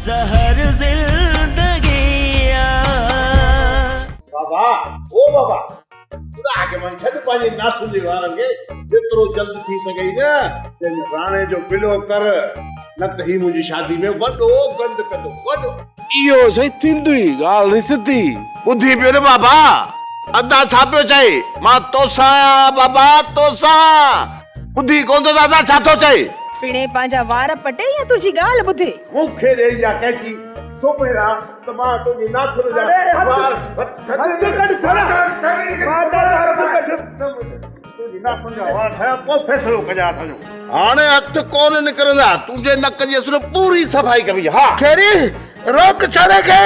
زهر زندگي آ. بابا او بابا خدا کي مڃ ڇڏ پنهنجي ناسن جي وارن کي جيترو جلد ٿي سگهئي نه ته هن راڻي جو بلو ڪر نه ته هي منهنجي شادي ۾ وڏو گند ڪندو وڏو. اهو سائين ٿيندو ئي ڳالهه سڌي. ٻڌي پيو نه بابا ادا ڇا پيو چئي مان توسان آهيان بابا توسان ٻڌي ڪونه ٿو ته ادا ڇا ٿو چئي. پڻهين پنهنجا وار پٽي يا تنهنجي ڳالهه ٻڌي. مون کي ڏي اها قينچي سومهي رهان ته مان تنهنجي ناٿن جا وار تنهنجي ناٿن جا وار ٺاهيان پوء فيصلو ڪجان اسان جو. هاڻي هٿ ڪونه نڪرندا تنهنجي نڪ جي اصل پوري صفائي ڪبي ها. خيري روڪ ڇڙي کي.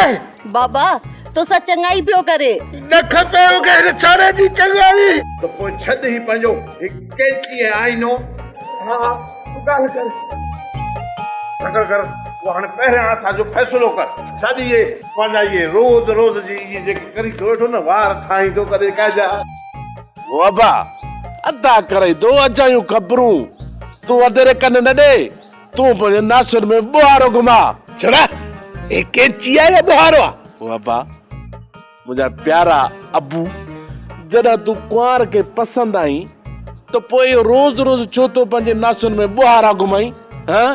بابا توسان چڱائي پيو ڪري. نه کپي مون کي هن ڇڙي جي چڱائي. ته پوء ڇڏ هي پنهنجو هي قينچي ۽ آئينو. ها ها تون ڳالهه ڪر. تڪڙ ڪر تون هاڻي پهريان اسان جو فيصلو ڪر. ڇڏ اهي پنهنجا اهي روز روز جي اهي جيڪي ڪرين ٿو ويٺو نه وار ٺاهين ٿو ڪڏهن ڪنهن جا. او ابا ادا ڪرين ٿو اجايون خبرون تون وڌيري ڪن نه ڏي. تون پنهنجي ناسن ۾ ٻوهارو گهماء. ڇڙا هي ڪينچي آ يا ٻوهارو آ؟ او ابا، منهنجا پيارا ابو، جڏهن تون ڪنوار کي پسند آهين ته پوء اهو روز روز ڇو ٿو پنهنجي ناسن ۾ ٻوهارا گهمائين، هان؟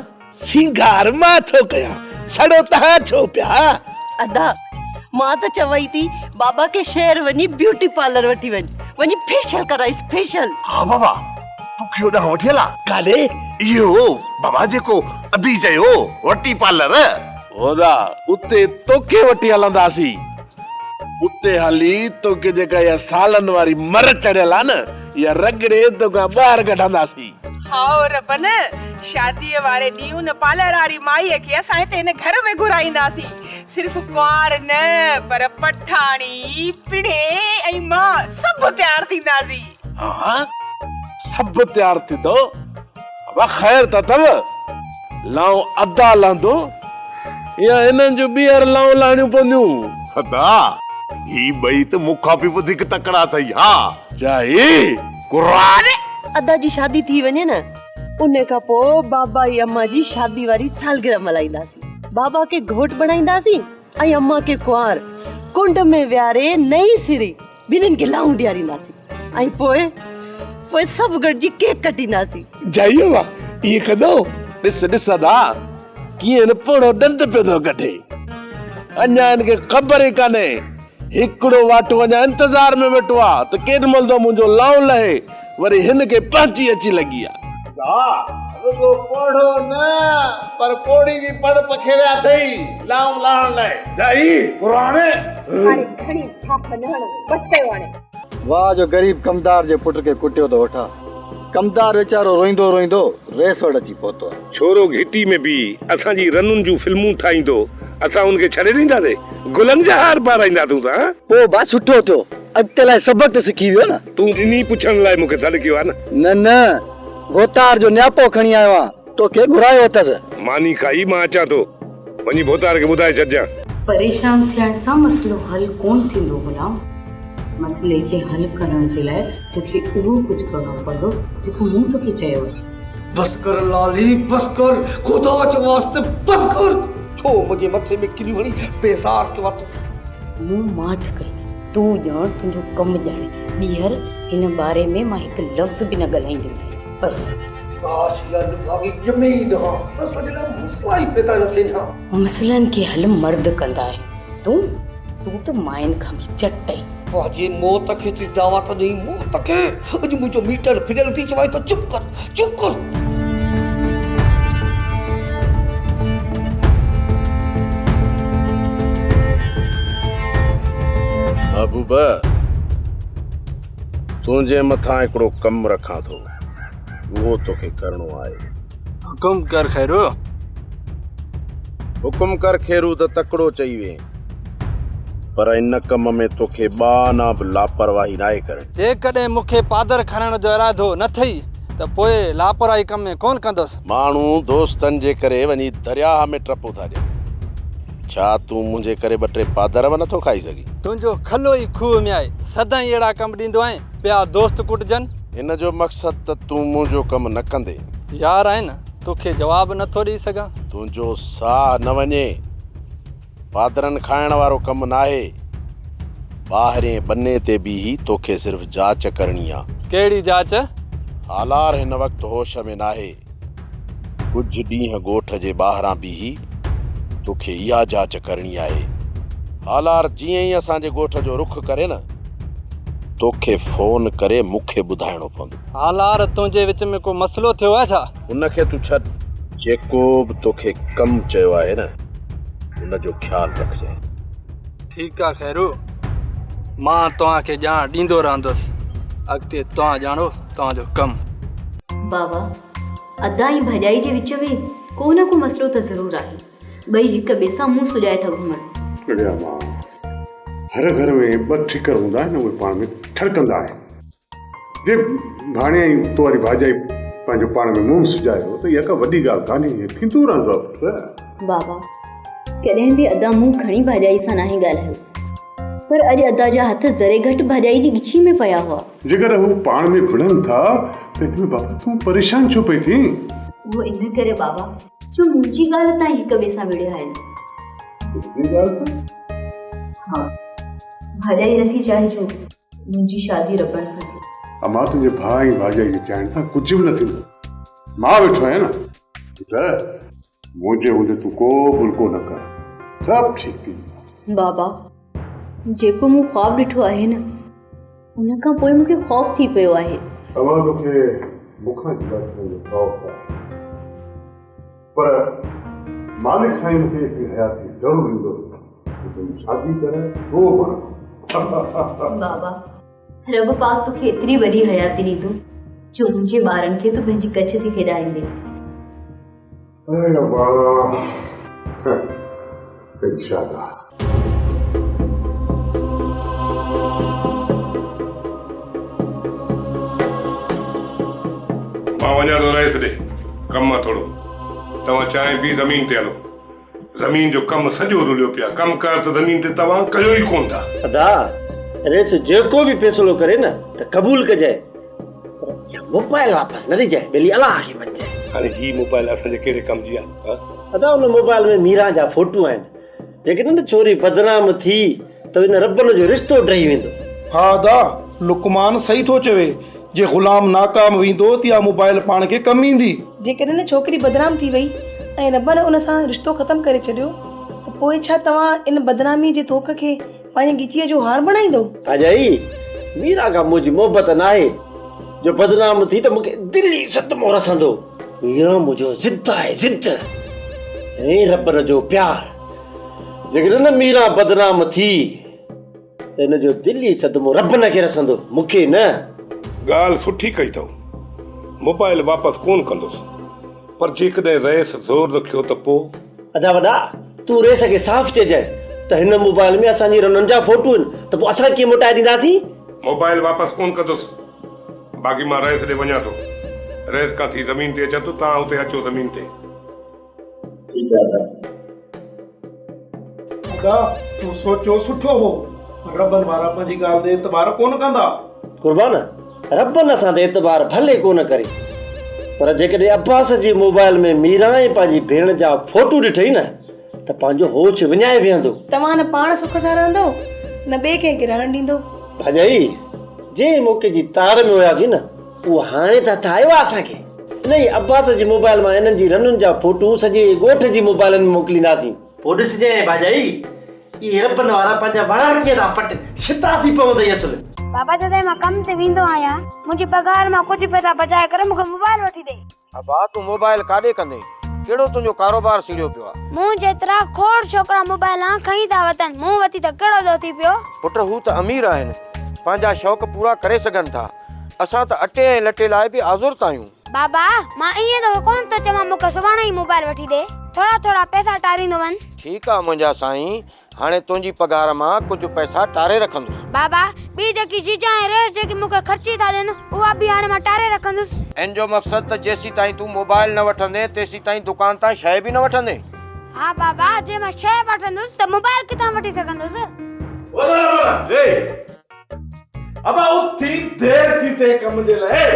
سينگار مان ٿو ڪيان، سڙو تهان ڇو پيا؟ ادا، مان ته چوائين ٿي بابا کي شهر وڃي بيوٽي پارلر وٺي وڃ، وڃي فيشل ڪرائيس، فيشل. ها بابا، توکي اوڏانهن وٺي هلان؟ ڪاڏي؟ اهو بابا جيڪو ادي چيو وٽي پارلر. هودا، اتي توکي وٺي هلنداسين. اتي هلي توکي جيڪا اها سالن واري مر چڙهيل آ نه، اها رڳڙي توکان ٻاهر ڪڍنداسين. هائو ربن، شاديء واري ڏينهن ان پارلر واري مائيء کي اسان هتي هن گهر ۾ گهرائينداسين. صرف ڪنوار نه پر پٺاڻي، پڻهي ۽ مان سڀ تيار ٿينداسين. ها سڀ تيار ٿيندو. ابا خير ته اٿو. لائون ادا لهندو يا هنن جون ٻيهر لائون لاهڻيون پونديون. ادا هي ٻئي ته مون کان به وڌيڪ تڪڙا اٿئي ها. چاهي قرآن. ادا جي شادي ٿي وڃي نه ان کان پوء بابا ۽ امان جي شادي واري سالگرهه ملهائينداسين. بابا کي گهوٽ بڻائينداسين ۽ امان کي ڪنوار. ڪنڊ ۾ ويهاري نئين سري ٻنهين کي لائون ڏيارينداسين ۽ پوء پوء سڀ گڏجي ڪيڪ ڪٽينداسين. جائي وا ائين ڪندؤ؟ ڏس ڏس ادا ڪيئن هن پوڙهو ڏند پيو ٿو ڪڍي. اڃا هن کي خبر ئي ڪانهي. هڪڙو واٽو اڃا انتظار ۾ ويٺو آ ته ڪيڏ مهل ٿو منهنجو لائون لهي. وري هن کي پهچي اچي لڳي آ. ادا رڳو پوڙهو نه پر پوڙهي به پڙ پکيڙيا اٿئي لائون لاهڻ لاء. جائي قرآن. هاڻي گهڻي ٿاڦ نه هڻو بس ڪيو هاڻي. واهه جو غريب ڪمدار جي پٽ کي ڪٽيو ته وٺا. ڪمدار ويچارو روئيندو روئيندو ريس وٽ اچي پهتو آهي. ڇورو گهٽي ۾ بيهي اسان جي رنن جون فلمون ٺاهيندو، اسان ان کي ڇڏي ڏينداسين؟ گلن جا هار پارائينداسونس هان؟ پوء با سٺو ٿيو، اڳتي لاء سبق ته سکي ويو نه. تون ٻنهي پڇڻ لاء مون کي سڏ ڪيو آهي نه؟ نه نه، ڀوتار جو نياپو کڻي آيو آهيان، توکي گهرايو اٿس. ماني کائي مان اچان ٿو، وڃي ڀوتار کي ٻڌائي ڇڏجان. پريشان ٿيڻ سان مسئلو حل ڪونه ٿيندو غلام. مسئلي کي حل ڪرڻ جي لاء توکي اهو ڪجهه ڪرڻو پوندو جيڪو مون توکي چيو آهي. بس ڪر لالي بس ڪر، خدا جي واسطي بس ڪر، ڇو منهنجي مٿي ۾ ڪليون هڻي بيزار ڪيو اٿو. مون ماٺ ڪئي. تون ڄاڻ تنهنجو ڪم ڄاڻي. ٻيهر هن باري ۾ مان هڪ لفظ به نه ڳالهائينديمانء. بس. ڪاش اها نڀاڳي ڄمي ئي نه ها ته اسان جي لاء مسئلا ئي پيدا نه ٿين ها. مسئلن کي حل مرد ڪندا آهن. تون، تون ته ماين کان به چٽ آهين. پنهنجي موت کي ٿي دعوت ڏئين موت کي. اڄ منهنجو ميٽر ڦريل ٿي چوائين ته چپ ڪر، چپ ڪر. محبوب، تنهنجي مٿان هڪڙو ڪم رکان ٿو، اهو توکي ڪرڻو آهي. حڪم ڪر خيرو. حڪم ڪر خيرو ته تڪڙو چئي وئين، پر ان ڪم ۾ توکي ٻانها به لاپرواهي ناهي ڪرڻي. جيڪڏهن مون کي پادر کڻڻ جو ارادو نه ٿئي ته پوء لاپرواهي ڪم ۾ ڪونه ڪندس. ماڻهو دوستن جي ڪري وڃي درياهه ۾ ٽپو ٿا ڏين. ڇا تون منهنجي ڪري ٻه ٽي پادر به نٿو کائي سگهين؟ تنهنجو کلو ئي کوهه ۾ آهي. سدائين اهڙا ڪم ڏيندو آهين، پيا دوست ڪٽجن. ان جو مقصد ته تون منهنجو ڪم نه ڪندين. يار آهين، توکي جواب نٿو ڏئي سگهان. تنهنجو ساهه نه وڃي. پادرن کائڻ وارو ڪم ناهي. ٻاهرين ٻني تي بيهي توکي صرف جاچ ڪرڻي آ. ڪهڙي جاچ؟ هالار هن وقت هوش ۾ ناهي. ڪجهه ڏينهن ڳوٺ جي ٻاهران بيهي توکي اها جاچ ڪرڻي آهي. هالار جيئن ئي اسان جي ڳوٺ جو رخ ڪري نه، توکي فون ڪري مون کي ٻڌائڻو پوندو. هالار تنهنجي وچ ۾ ڪو مسئلو ٿيو آهي ڇا؟ ان کي تون ڇڏ. جيڪو به توکي ڪم چيو آهي نه، ان جو خيال رکجانء. ٺيڪ آ خيرو، مان توهان کي ڄاڻ ڏيندو رهندس، اڳتي توهان ڄاڻو توهان جو ڪم. بابا، ادا ۽ ڀاڄائي جي وچ ۾ ڪو نه ڪو مسئلو ته ضرور آهي. ٻئي هڪ ٻئي سان منهن سڄائي ٿا گهمن. اڙي اما، هر گهر ۾ ٻه ٺڪر هوندا آهن، اهي پاڻ ۾ ٺڙڪندا آهن. جي ڀاڻيائي تو واري ڀاڄائي پنهنجو پاڻ ۾ منهن سجايو ته اها ڪا وڏي ڳالهه ڪانهي، ٿيندو رهندو آهي پٽ. بابا، ڪڏهن به ادا منهن کڻي ڀاڄائي سان ناهي ڳالهايو، پر اڄ ادا جا هٿ ذري گهٽ ڀاڄائي جي ڳچي ۾ پيا هئا. جيڪڏهن هو پاڻ ۾ وڙهن ٿا ته هن ۾ بابا تون پريشان ڇو پئي ٿين؟ اهو ان ڪري بابا جو منهنجي ڳالهه تان هڪ ٻئي سان وڙهيا آهن. تنهنجي ڳالهه تان؟ ها، ڀاڄائي نٿي چاهي جو منهنجي شادي ربڻ سان ٿئي. امان تنهنجي ڀاء ۽ ڀاڄائي جي چاهڻ سان ڪجهه به نه ٿيندو. مان ويٺو آهيان نه. پٽ، منهنجي هوندي تون ڪو به الڪو نه ڪر. سڀ ٺيڪ ٿي ويندو. بابا، جيڪو مون خواب ڏٺو آهي نه، ان کان پوء مون کي خوف ٿي پيو آهي. امان توکي مون کان جدا ٿيڻ جو خوف آهي. پر مالڪ سائين مون کي ايتري حياتي ضرور ڏيندو جو تنهنجي شادي ڪرائي روح ڀرندو. بابا، رب پاڪ توکي ايتري وڏي حياتي ڏيندو جو منهنجي ٻارن کي تون پنهنجي ڪڇ ٿي کيڏائيندين. اي ابا، انشاء الله. مان وڃان ٿو رئيس ڏي، ڪم آ ٿورو. توهان چانهه پي زمين تي هلو. زمين جو ڪم سڄو رليو پيو آ. ڪم ڪار ته زمين تي توهان ڪيو ئي ڪونه ٿا. ادا، رئيس جيڪو به فيصلو ڪري نه ته قبول ڪجانء پر اها موبائل واپس نه ڏجانء، ٻيلي الله کي مڃجانء. هاڻي هي موبائل اسان جي ڪهڙي ڪم جي آ؟ ها؟ ادا ان موبائل ۾ ميران جا فوٽو آهن. جيڪڏهن نه ڇوري بدنام ٿي ته ان ربن جو رشتو ڊهي ويندو. ها ادا لقمان صحيح ٿو چوي جي غلام ناڪام ويندو ته اها موبائل پاڻ کي ڪم ايندي. جيڪڏهن نه ڇوڪري بدنام ٿي وئي ۽ ربن ان سان رشتو ختم ڪري ڇڏيو ته پوء ڇا توهان ان بدنامي جي ٿوڪ کي پنهنجي ڳچيء جو هار بڻائيندو؟ ڀاڄائي، ميرا کان منهنجي محبت ناهي جو بدنام ٿي ته مون کي دلي صدمو رسندو. ميرا منهنجو ضد آهي ضد ۽ ربن جو پيار. جيڪڏهن نه ميرا بدنام ٿي ته ان جو دلي صدمو ربن کي رسندو، مون کي نه. ڳالهه سٺي ڪئي اٿئو. موبائل واپس ڪونه ڪندس. پر جيڪڏهن رئيس زور رکيو ته پوء؟ ادا وڏا، تون رئيس کي صاف چئجانء ته هن موبائل ۾ اسان جي رنن جا فوٽو آهن ته پوء اسان ڪيئن موٽائي ڏينداسين؟ موبائل واپس ڪونه ڪندس. باقي مان رئيس ڏي وڃان ٿو. رئيس کان ٿي زمين تي اچان ٿو، توهان اتي اچو زمين تي. ٺيڪ آهي ادا. ادا تون سوچيو سٺو هو پر ربن وارا پنهنجي ڳالهه تي اعتبار ڪونه ڪندا. قربان ربن اسان تي اعتبار ڀلي ڪونه ڪري پر جيڪڏهن عباس جي موبائل ۾ ميران ۽ پنهنجي ڀيڻ جا فوٽو ڏٺئي نه ته پنهنجو هوش وڃائي ويهندو. توهان نه پاڻ سک سان رهندو نه ٻئي ڪنهن کي رهڻ ڏيندو. ڀاڄائي جنهن موقعي جي تاڙ ۾ هياسين نه اهو هاڻي ته هٿ آيو آهي اسان کي. انهيء عباس جي موبائل مان انهن جي رنن جا فوٽو سڄي ڳوٺ جي موبائلن ۾ موڪلينداسين. پوء ڏسجانء ڀاڄائي، اهي ربن وارا پنهنجا وارا ڪيئن ٿا پٽن، ڇتا ٿي پوندئي اصل. بابا جڏهن مان ڪم تي ويندو آهيان منهنجي پگهار مان ڪجهه پئسا بچائي ڪري مون کي موبائل وٺي ڏي. ابا تون موبائل ڪاڏي ڪندين؟ ڪهڙو تنهنجو ڪاروبار سڙيو پيو آ؟ مون جيترا کوڙ ڇوڪرا موبائلان کڻي ٿا وتن، مون وتي ته ڪهڙو ڏوهه ٿي پيو؟ پٽ هو ته امير آهن، پنهنجا شوق پورا ڪري سگهن ٿا. اسان ته اٽي ۽ لٽي لاء به آزرت آهيون. بابا، مان ائين توکي ڪونه ٿو چوان مون کي سڀاڻي ئي موبائل وٺي ڏي. ٿورا ٿورا پئسا ٽاريندو وڃ. ٺيڪ آ منهنجا سائين، هاڻي تنهنجي پگهار مان ڪجهه پئسا ٽاري رکندس. بابا، ٻي جيڪي جيجا ۽ ريس جيڪي مون کي خرچي ٿا ڏين، اها به هاڻي مان ٽاري رکندس. ان جو مقصد ته جيسيتائين تون موبائل نه وٺندين، تيسيتائين دڪان تان شيء به نه وٺندين. ها بابا، جي مان شيء وٺندس ته موبائل ڪٿان وٺي سگهندس؟ ابا اٿي دير ٿي ٿئي ڪم جي لاء.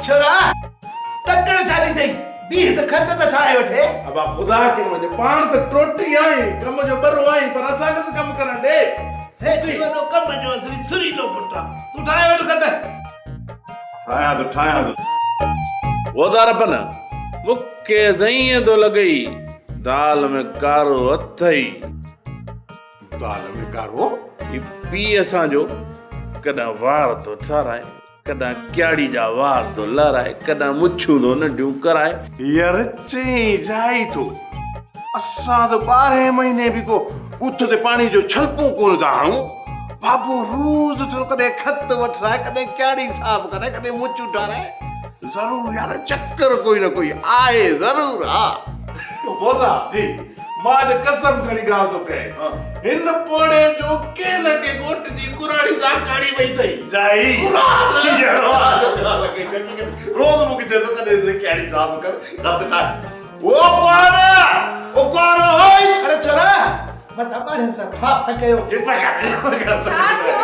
ڇورا تڪڙ ڇا جي ٿئي بيهه ته خط ته ٺاهي وٺي. ابا خدا کي مڃ پاڻ ته ٽوٽي آهين ڪم ڪم جو ٻرو آهين پر اسان کي ته ڪم ڪرڻ ڏي. هيٺ ئي وڏو ڪم جو اصلي سريلو پٽ آ. تون ٺاهي وٺ خط. ٺاهيان ٿو ٺاهيان ٿو. وڌار پن، مون کي ته ائين ٿو لڳئي دال ۾ ڪارو اٿئي. دال ۾ ڪارو؟ هي پيء اسان جو ڪڏهن وار ٿو ٺهرائي، ڪڏهن ڪياڙي جا وار ٿو لهرائي، ڪڏهن مڇون ٿو ننڍيون ڪرائي. يار چئين جائي ٿو. اسان ته ٻارهين مهيني به ڪو ٻوٿ تي پاڻي جو ڇلپو ڪونه ٿا هڻون. بابو روز ٿو ڪڏهن خط وٺرائي، ڪڏهن ڪياڙي صاف ڪرائي، ڪڏهن مڇون ٺهرائي. ضرور يار چڪر ڪوئي نه ڪوئي آهي ضرور ها. بودا جي مان اڄ قسم کڻي ڳالهه ٿو ڪيان هن پوڙهي جو ڪنهن نه ڪنهن ڳوٺ جي ڪراڙي سان ڪاڙي وئي اٿئي. جائي يار واهه جو ڳالهه ڪئي حقيقت روز مون کي چئي ٿو ڪڏهن ڪياڙي صاف ڪر خط ٺاهه او ڪوار او ڪوار هوئي. اڙي ڇورا متان ٻانهن سان ٿاڦ ڪيو. ڇا ٿيو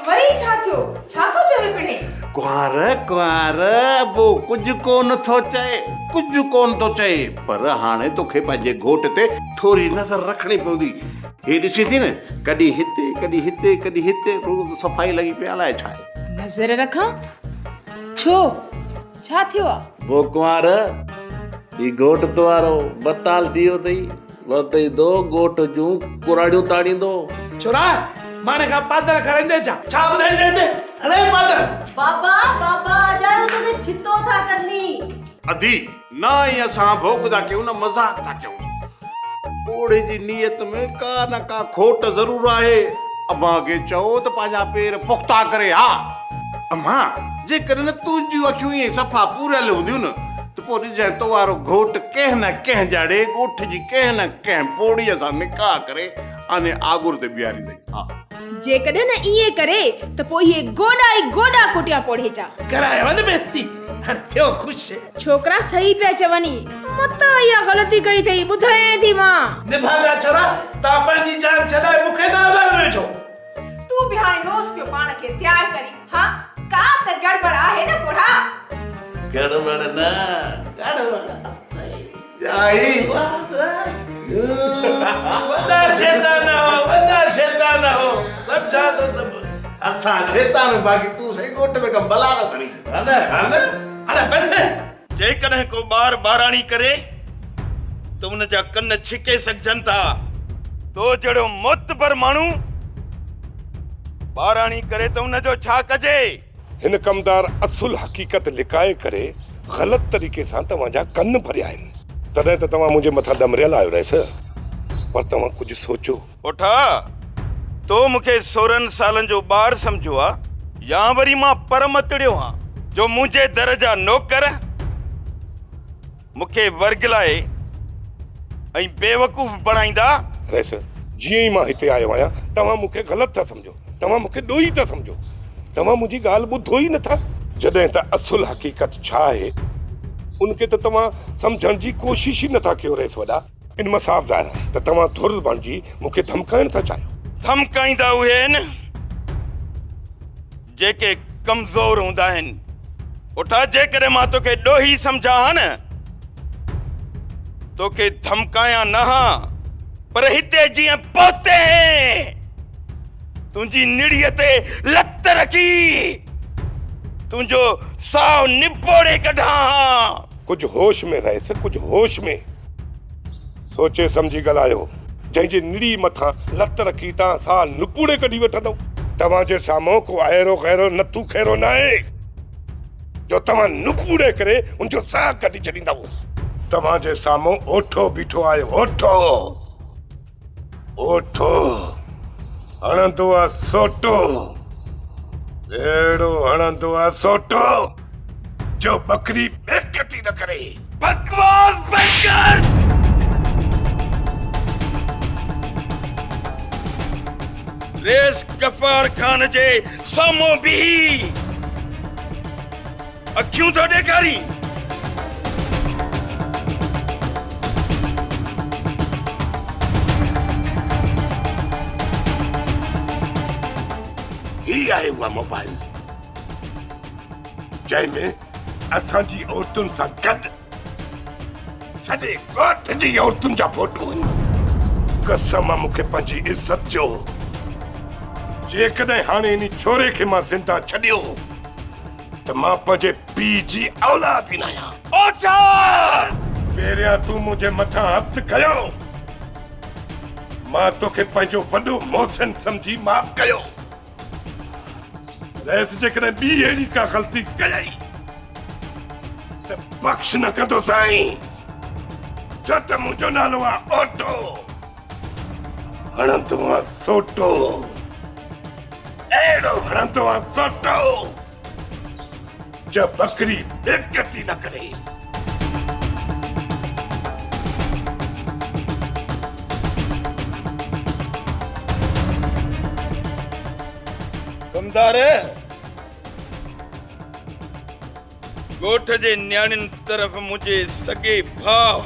وري ڇا ٿيو ڇا ٿو چوي پڻهين. ڪنوار ڪنوار ابو ڪجهه ڪونه ٿو چئي ڪجهه ڪونه ٿو چئي پر هاڻي توکي پنهنجي گهوٽ تي ٿوري نظر رکڻي پوندي. هي ڏسين ٿي نه ڪڏهن هتي ڪڏهن هتي ڪڏهن هتي روز صفائي لڳي پئي الائي ڇا آهي. نظر رکان؟ ڇو ڇا ٿيو آ؟ بو ڪنوار هي گهوٽ تو وارو بتال ٿي ويو اٿئي. ورتئي ٿو ڳوٺ جون ڪراڙيون تاڙيندو. ڇورا ماڻهن کان پادر کارائيندين ڇا؟ ڇا ٻڌائيندينس؟ هڻي پادر. بابا بابا اجايو توکي ڇتو ٿا ڪني. ادي، نه ئي اسان ڀوڳ ٿا ڪيون نه مذاق ٿا ڪيون. پوڙهي جي نيت ۾ ڪا نه ڪا کوٽ ضرور آهي. امان کي چئو ته پنهنجا پير پختا ڪري ها. امان، جيڪڏهن نه تنهنجيون اکيون ائين صفا پوريل هونديون نه ته پوء ڏسجانء تو وارو گهوٽ ڪنهن نه ڪنهن ڄاڙي ڳوٺ جي ڪنهن نه ڪنهن پوڙهيء سان نڪاح ڪري آني آڳر تي بيهاريندئي. ها. جيڪڏهن نه ائين ڪري ته پوء اهي گوڏا ئي گوڏا ڪٽيان پوڙهي جا. ڪرايو نه بيستي، هاڻ ٿيو خوش. ڇوڪرا صحيح پيا چوني، متان اها غلطي ڪئي اٿئي، ٻڌايانء ٿي مان. نڀاڳا ڇورا، توهان پنهنجي جان ڇڏائي مون کي ٿا آزار ۾ وجهو. تون به هاڻي روز پيو پاڻ کي تيار ڪرين ها ڪا ته گڙٻڙ آهي نه پوڙها. گڙٻڙ نه گڙٻڙ اٿئي. ڄائي. وڏا شيطان آهو وڏا شيطان آهو سمجهان ٿو سڀ. اسان شيطان آهيون باقي تون سائين ڳوٺ ۾ ڪم بلا ٿو ڪرين. ها نه ها نه. اڙي بس. جيڪڏهن ڪو ٻار ٻاراڻي ڪري ته ان جا ڪن ڇڪي سگهجن ٿا. تو جهڙو معتبر ماڻهو ٻاراڻي ڪري ته ان جو ڇا ڪجي؟ هن ڪمدار اصل حقيقت لڪائي ڪري غلط طريقي سان توهان جا ڪن ڀريا آهن. تڏهن ته توهان منهنجي مٿان ڏمريل آهيو رئيس. پر توهان ڪجهه سوچيو. اوٺا، تو مون کي 16 سالن جو ٻار سمجهيو آ يا وري مان پر متڙيو هان جو منهنجي در جا نوڪر مون کي ورغلائي ۽ بيوقوف بڻائيندا؟ رئيس، جيئن ئي مان هتي آيو آهيان، توهان مون کي غلط ٿا سمجهو. توهان مون کي ڏوهي ٿا سمجهو. توهان منهنجي ڳالهه ٻڌو ئي نٿا. جڏهن ته اصل حقيقت ڇا آهي، ان کي ته توهان سمجهڻ جي ڪوشش ئي نٿا ڪيو رئيس وڏا. ان مان صاف ظاهر آهي ته توهان ڌر بڻجي مون کي ڌمڪائڻ ٿا چاهيو. ڌمڪائيندا اهي آهن جيڪي ڪمزور هوندا آهن. اٺا جيڪڏهن مان توکي ڏوهي سمجهان ها نه توکي ڌمڪايان نه ها پر هتي جيئن پهتين تنهنجي نڙيء تي لت رکي تنهنجو ساهه نپوڙي ڪڍان ها. ڪجهه هوش ۾ رهيس، ڪجهه هوش ۾. سوچي سمجهي ڳالهايو. جنهن جي نڙي مٿان لت رکي تان ساهه نپوڙي ڪڍي وٺندؤ. توهان جي سامهون ڪو اهڙو غيرو نٿو خيرو ناهي جو توهان نپوڙي ڪري ان جو ساهه ڪڍي ڇڏيندؤ. توهان جي سامهون اوٺو بيٺو آهي، اوٺو. اوٺو هڻندو آ سوٽو، اهڙو هڻندو آ سوٽو جو ٻڪري ٻيڪٽي نه ڪري. بڪواس بند ڪر. رئيس غفار خان جي سامهون بيهي اکيون ٿو ڏيکارين. هي آهي اها موبائل جنهن ۾ اسان جي عورتن سان گڏ سڄي ڳوٺ جي عورتن جا فوٽو آهن. قسم آ مون کي پنهنجي عزت جو، جيڪڏهن هاڻي انهي ڇوري کي مان زنده ڇڏيو ته مان پنهنجي پيء جي اولاد ئي ناهيان. اوٺ! پهريان تون منهنجي مٿان هٿ کنيو، مان توکي پنهنجو وڏو محسن سمجهي معاف ڪيو. رئيس جيڪڏهن ٻي اهڙي ڪا غلطي ڪيائين ته بخش نه ڪندوسانء، ڇو ته منهنجو نالو آ اوٽو، هڻندو آ سوٽو، اهڙو هڻندو آ سوٽو جو ٻڪري بيعزتي نه ڪري. ڪمدار! ڳوٺ جي نياڻين طرف منهنجي سڳي ڀاء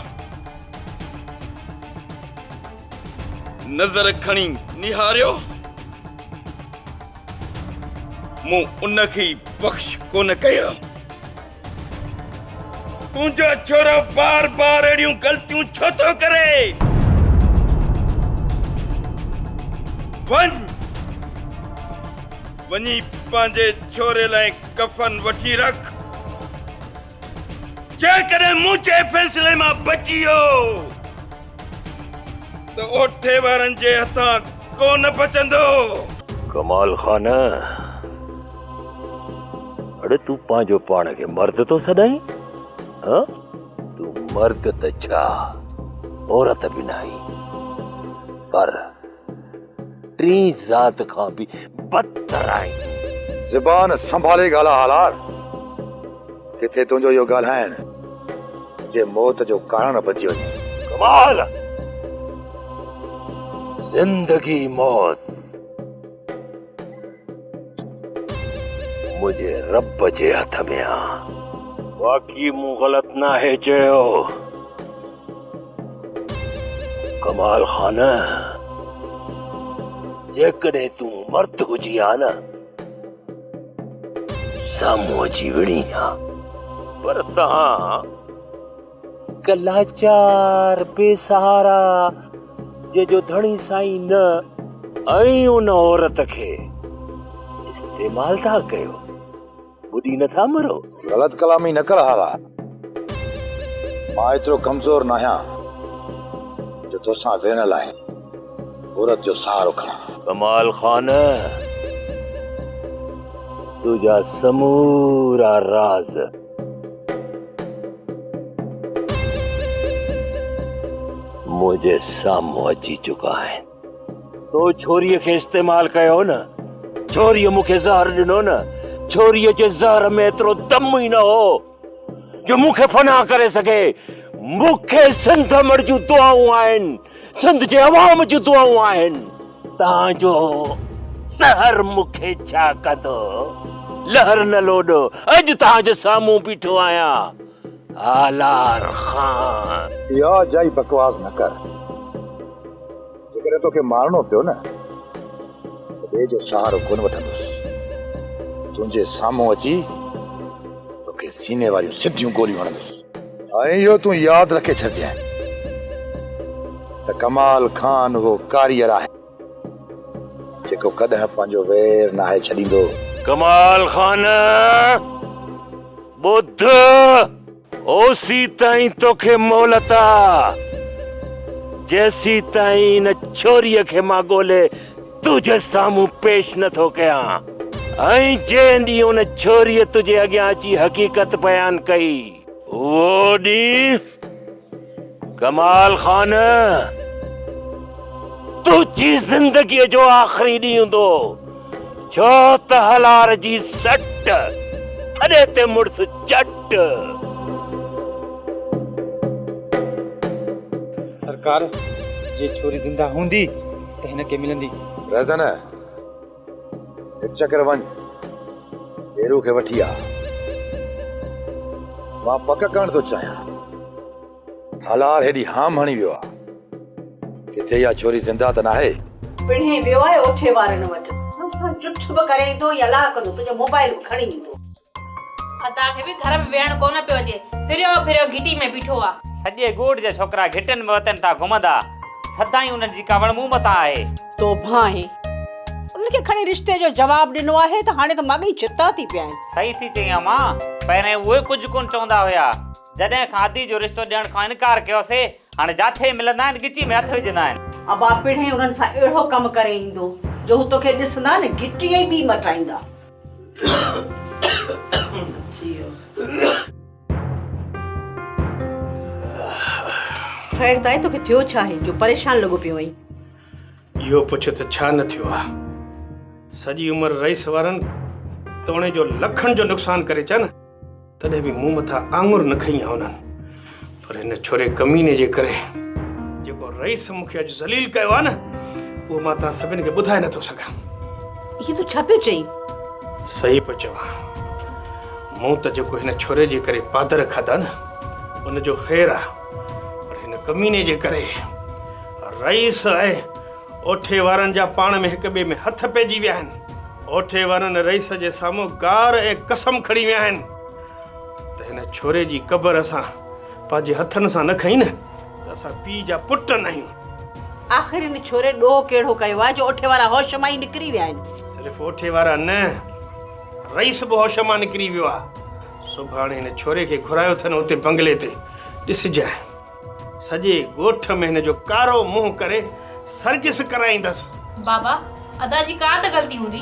نظر کڻي نهاريو. مون ان کي ئي بخش ڪونه ڪيو. تنهنجو ڇورو بار بار اهڙيون غلطيون ڇو ٿو ڪري؟ وڃ، وڃي پنهنجي ڇوري لاء ڪفن وٺي رک. جيڪڏهن منهنجي فيصلي مان بچي ويو ته اوٺي وارن جي هٿان ڪونه بچندو. ڪمال خان، اڙي تون پنهنجو پاڻ کي مرد ٿو سڏائين؟ ها؟ تون مرد ته ڇا عورت به ناهين، پر ٽين ذات کان به بدتر آهين. زبان سنڀالي ڳالهاء هالار، ڪٿي تنهنجو اهو ڳالهائڻ منهنجي موت جو ڪارڻ نه بنجي وڃي. ڪمال! زندگي موت منهنجي رب جي هٿ ۾ آ. باقي مون غلط ناهي چيو. ڪمال خان، جيڪڏهن تون مرد هجين ها نه، سامهون اچي وڙهين ها. پر توهان هڪ لاچار بي سهارا جنهن جو ڌڻي سائين نه ۽ ان عورت کي استعمال ٿا ڪيو، ٻڏي نه ٿا مرو. غلط ڪلامي نه ڪر هالا، مان ايترو ڪمزور ناهيان جو توسان ويهڻ لاء عورت جو سهارو کڻان. ڪمال خان، تنهنجا سمورا راز. منهنجي سامهون اچي چڪا آهن. تو ڇوريء کي استعمال ڪيو نه، ڇوريء مون کي زهر ڏنو نه، ڇوريء جي زهر ۾ ايترو دم ئي نه هو جو مون کي فنا ڪري سگهي. مون کي سنڌ امڙ جون دعائون آهن، سنڌ جي عوام جون دعائون آهن. توهان جو زهر مون کي ڇا ڪندو؟ لهر نه لوڏو، اڄ توهان جي سامهون بيٺو آهيان، هالار خان. اها اجائي بڪواس نه ڪر. جيڪڏهن توکي مارڻو پيو نه ته ٻئي جو سهارو ڪونه وٺندس. تنهنجي سامهون اچي توکي سيني واريون سڌيون گوليون هڻندس. ۽ اهو تون ياد رکي ڇڏجانء ته ڪمال خان اهو ڪاريگر آهي جيڪو ڪڏهن پنهنجو وير ناهي ڇڏيندو. ڪمال خان! ٻڌ! اوسيتائين توکي مهلت آ، جيسيتائين ان ڇوريء کي مان ڳولي تنهنجي سامهون پيش نه ٿو ڪيان ۽ جنهن ڏينهن ان ڇوريء تنهنجي اڳيان اچي حقيقت بيان ڪئي، اهو ڏينهن ڪمال خان تنهنجي زندگيء جو آخري ڏينهن هوندو، ڇو ته هلار جي سٽ ٿڏي تي مڙس چٽ. سرڪار، جي ڇوري زنده هوندي ته هن کي ملندي. رهزن، هڪ چڪر وڃ، هيرو کي وٺي آ. مان پڪ ڪرڻ ٿو چاهيان. هالار هيڏي هام هڻي ويو آ. ڪٿي اها ڇوري زنده ته ناهي؟ پڻهين ويو آهي اوٺي وارن وٽ. مون سان جٺ به ڪري ايندو يا لاهه ڪندو تنهنجو موبائل به کڻي ايندو. ادا کي به گهر ۾ ويهڻ ڪونه پيو اچي. ڦريو ڦريو گهٽي ۾ بيٺو آ. سڄي ڳوٺ جا ڇوڪرا گهٽين ۾ وتن ٿا گهمندا. سدائين انهن جي ڪاوڙ مون مٿان آهي. توبهه آهي. انهن کي کڻي رشتي جو جواب ڏنو آهي ته هاڻي ته ماڳهين ڇتا ٿي پيا آهن. صحيح ٿي چئين امان. پهرين اهي ڪجهه ڪونه چوندا هيا. جڏهن کان ادي جو رشتو ڏيڻ کان انڪار ڪيوسي، هاڻي جاٿي ملندا آهن ڳچي ۾ هٿ وجهندا آهن. ابا پڻهين انهن سان اهڙو ڪم ڪري ايندو جو هو توکي ڏسندا نه گهٽي ئي ٻي مٽائيندا. خير ته آهي توکي ٿيو ڇا آهي جو پريشان لڳو پيو آهين. اهو پڇ ته ڇا نه ٿيو آ. سڄي عمر رئيس وارن توڻي جو لکن جو نقصان ڪري چن تڏهن به مون مٿان آڱر نه کنئي آ انهن. پر هن ڇوري ڪميني جي ڪري جيڪو رئيس مون کي اڄ ذليل ڪيو آ نه اهو مان توهان سڀني کي ٻڌائي نه ٿو سگهان. هي تون ڇا پيو چئين؟ صحيح پيو چوان. مون ته جيڪو هن ڇوري جي ڪري پادر کاڌا نه ان جو خير آ پر هن ڪميني جي ڪري رئيس ۽ اوٺي وارن جا پاڻ ۾ هڪ ٻئي ۾ هٿ پئجي ويا آهن. اوٺي وارن رئيس جي سامهون گار ۽ قسم کڻي ويا آهن ته هن ڇوري جي قبر اسان پنهنجي هٿن سان نه کنئي نه ته اسان پيء جا پٽ نه آهيون. آخر هن ڇوري ڏوهه ڪهڙو ڪيو آهي جو اوٺي وارا هوش مان ئي نڪري ويا آهن. صرف اوٺي وارا نه رئيس به هوش مان نڪري ويو آهي. سڀاڻي هن ڇوري کي گهرايو اٿن اتي بنگلي تي ڏسجانء. سڄي ڳوٺ ۾ هن جو ڪارو منهن ڪري سرگس ڪرائيندس. بابا، ادا جي ڪا ته غلطي هوندي.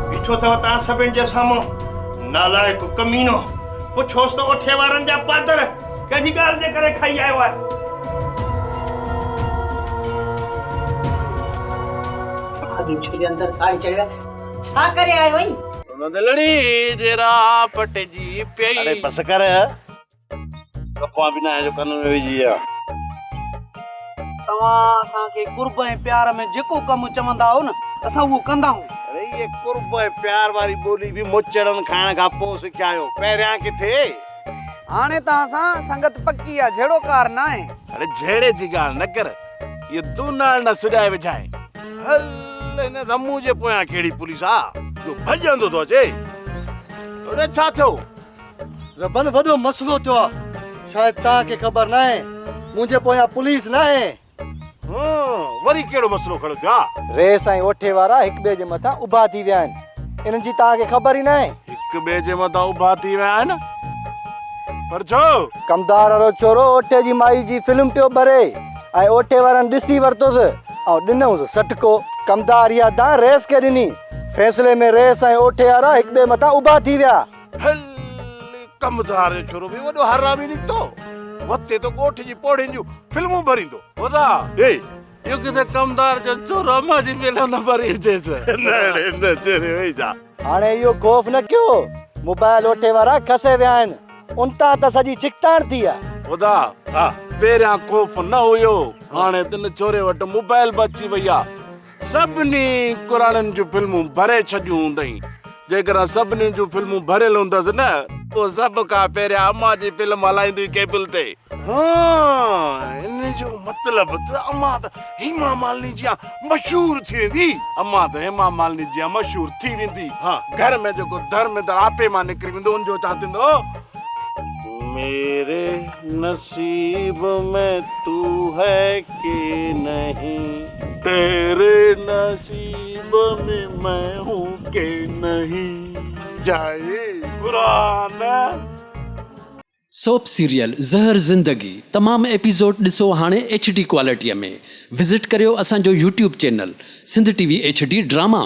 بيٺو اٿو توهان سڀن جي سامهون نالائق ڪمينو. پڇوس ته اوٺي وارن جا پادر ڪهڙي ڳالهه جي ڪري کائي آيو آهي. اڳي ڇوري اندر ساڙي چڙهيو آهي. ڇا ڪري آيو آهين؟ لڙي جي راهه پٽجي پئي. اڙي بس ڪر. ڪپان به ناهي جو ڪن ۾ وجهي ها. توهان اسان کي قرب ۽ پيار ۾ جيڪو ڪم چوندا آهو نه اسان اهو ڪندا آهيون. اڙي اهي قرب ۽ پيار واري ٻولي به موچڙن کائڻ کان پوء سکيا آهيو، پهريان ڪٿي؟ هاڻي توهان سان سنگت پڪي آ، جهيڙو ڪار ناهي. اڙي جهيڙي جي ڳالهه نه ڪر، اهو دونال نه سڄائي وجهانء. هل هن رمون جي پويان ڪهڙي پوليس آ جو ڀڄندو ٿو اچي. اڙي ڇا ٿيو؟ ربن وڏو مسئلو ٿيو آ شايد توهان کي خبر ناهي منهنجي پويان پوليس ناهي. هون وري ڪهڙو مسئلو کڙو ٿيو آ؟ رئيس ۽ اوٺي وارا هڪ ٻئي جي مٿان اڀا ٿي ويا آهن انهن جي توهان کي خبر ئي ناهي. هڪ ٻئي جي مٿان اڀا ٿي ويا آهن پر ڇو؟ ڪمدار وارو ڇورو اوٺي جي مائي جي فلم پيو ڀري ۽ اوٺي وارن ڏسي ورتوس ۽ ڏنئونس سٽڪو. ڪمدار اها دانهن رئيس کي ڏني. فيصلي ۾ رئيس ۽ اوٺي وارا هڪ ٻئي مٿان اڀا ٿي ويا. هل ڪمدار جو ڇورو به وڏو حرامي نڪتو. وتي ته ڳوٺ جي پوڙهين جون فلمون ڀريندو. ادا اي. اهو ڪٿي ڪمدار جو ڇورو امان جي فلم نه ڀري اچيس. نه ڙي نه چريو ئي ڇا. هاڻي اهو خوف نه ڪيو. موبائل اوٺي وارا کسي ويا آهن. ان تان ته سڄي ڇڪتاڻ ٿي آ. ادا پهريان خوف نه هيو هاڻي ته ان ڇوري وٽ موبائل به اچي وئي آ. سڀني ڪراڙن جون فلمون ڀري ڇڏيون هوندئين. جيڪڏهن سڀني جون فلمون ڀريل هوندس نه، پوء سڀ کان پهريان امان جي فلم هلائيندي ڪيبل تي. ها، ان جو مطلب ته امان ته هيما مالني جيان مشهور ٿي ويندي. امان ته هيما مالني جيان مشهور ٿي ويندي. گهر ۾ جيڪو ڌرميندر آپي مان نڪري ويندو، ان جو ڇا ٿيندو؟ ميري نصيب ۾ تو هي ڪي نهين. تيري نصيب ۾ مين هون ڪي نهين. جائي قرآن. سوپ سيريل زهر زندگي تمام ايپيسوڊ ڏسو هاڻي ايڇ ڊي ڪوالٽي ۾ وزٽ ڪريو اسان جو YouTube channel Sindh T V H D drama.